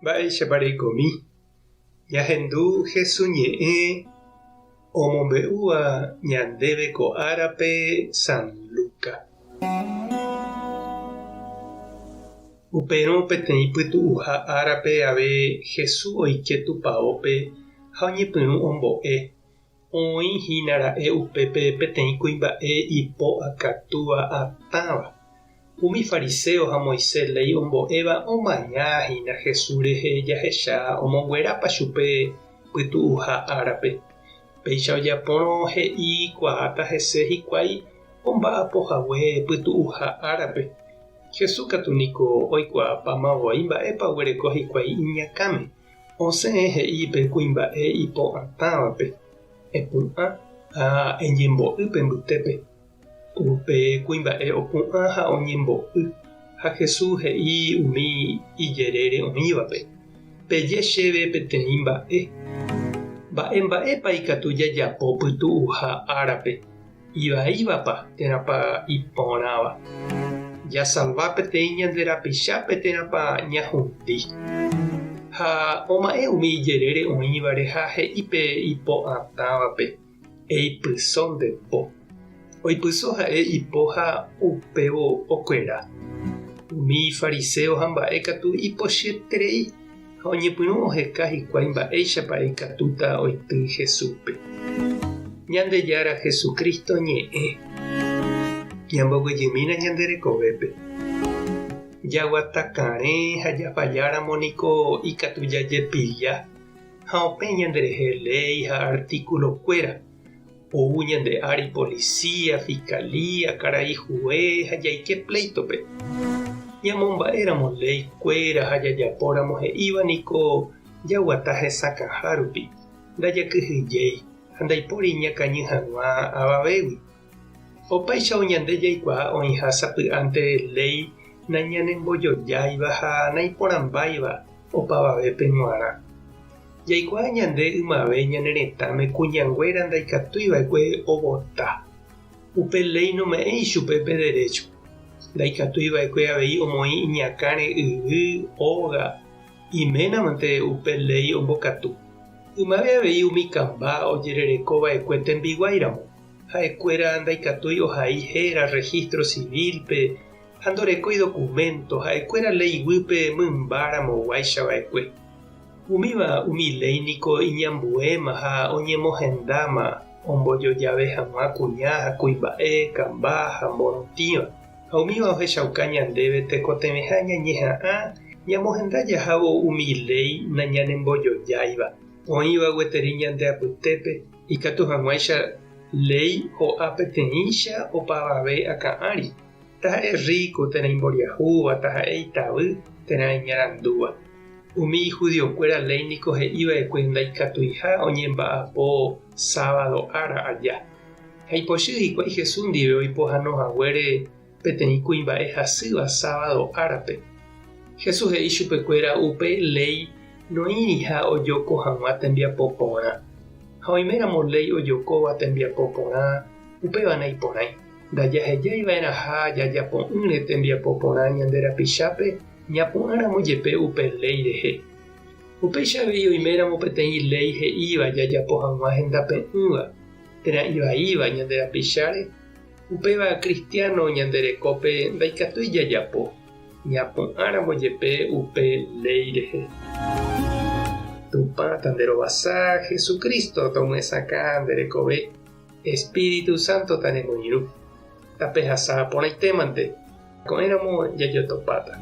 Mba'éichapa reikomi? Ñahendu Hesu ñe'ẽ omombe'úva ñandéve ko árape San Luca. Upérõ peteĩ pytu'uha árape ave Hesu oike tupaópe ha oñepyrũ ombo'e. Oĩ hína ra'e upépe peteĩ kuimba'e ipo akatúva atãva. Umi fariséo ha Moisés léi ombo'éva omaña hína Jesús rehe jahecha omonguerápa chupe pytu'uha árape. Péicha ojapórõ he'i kuaáta hese hikuái omba'apo hague pytu'uha árape. Jesús katu niko oikuaapáma voi mba'épa oguereko hikuái iñakãme. Osẽ he'i pe kuimba'e ipo'atãvape, Epu'ã ha eñembo'y pe mbytépe. Upe kuimba'e opu'ã ha oñembo'y, ha Jesús he'i umi ijerére oĩvape, Peje chéve peteĩ mba'e. Mba'e mba'épa ikatu jajapo pytu'uha árape, ivaívapa térãpa iporãva? Jasalva peteĩ ñande rapichápe térãpa ñahundi? Ha oma'ẽ umi ijerére oĩvare ha he'i pe ipo'atãvape. Eipyso nde po. Oipyso ha'e ipo ha upévo okuera. Umi fariséo ha mba'e katu ipochyeterei ha oñepyrũ oheka hikuái mba'éichapa ikatúta oity Jesúspe. Ñandejára Jesucristo ñe'ẽ. Ñamboguejymína ñande rekovépe. Jaguata karẽ ha jafalláramo niko ikatu jajepilla. Ha opẽ ñanderehe léi ha artículo-kuéra, ou ñande ári policía, fiscalía, karai juez ha jaike pléitope. Ñamomba'éramo léi-kuéra ha jajapóramo he'íva niko jaguata hesakãha rupi, ndajakyhyjéi ha ndaipóri ñakañy hag̃ua avavégui. Opáichavo ñande jaikuaa oĩha sapy'ánte léi nañanembojojáiva ha naiporãmbáiva opavavépe g̃uarã. Jaikuaa ñande ymave ñane retãme kuñanguéra ndaikatuiva'ekue ovota. Upe léi nome'ẽi chupe pe derécho. Ndaikatuiva'ekue avei omoĩ iñakãre yvy, óga, iménamante upe léi ombokatu. Ymave avei umi kamba ojererekova'ekue tembiguáiramo. Ha'ekuéra ndaikatúi ohai héra registro civil-pe ha ndorekói documento, ha'ekuéra léi guýpe mymba ramoguáicha va'ekue. Umíva umi léi niko iñambuéma ha oñemohendáma ombojojave hag̃ua kuña ha kuimba'e, kamba ha morotĩva. Ha umíva ohechauka ñandéve tekotevẽha ñañeha'ã ñamohenda jahávo umi léi nañanembojojáiva, oĩva gueteri ñande apytépe, Ikatu hag̃uáicha léi ho'a peteĩcha opavave akã ári, taha'e rríko térã imboriahúva, taha'e itavy térã iñarandúva. Umi judiokuéra léi niko he'i va'ekue ndaikatuiha oñemba'apo sábado ára aja. Ha ipochy hikuái Jesús ndive oipohano haguére peteĩ kuimba'e hasýva sábado árape. Jesús he'i chupekuéra upe léi noĩriha ojoko hag̃ua tembiapo porã. Ha oiméramo léi ojokóva tembiapo porã, upéva naiporãi. Ndajahejái va'erãha jajapo'ỹre tembiapo porã ñande rapichápe ñapu'ãramo jepe upe léi rehe. Upéicha avei oiméramo peteĩ léi he'íva jajapo hag̃ua hendape'ỹva térã ivaíva ñande rapicháre, Upéva kristiáno ñande rekópe ndaikatúi jajapo, ñapu'ãramo jepe upe léi rehe. Tupã tanderovasa, Jesucristo tomyesakã nde rekove, Espíritu Santo tanemoirũ. Tapehasa porãitémante, ko'ẽramo jajotopáta.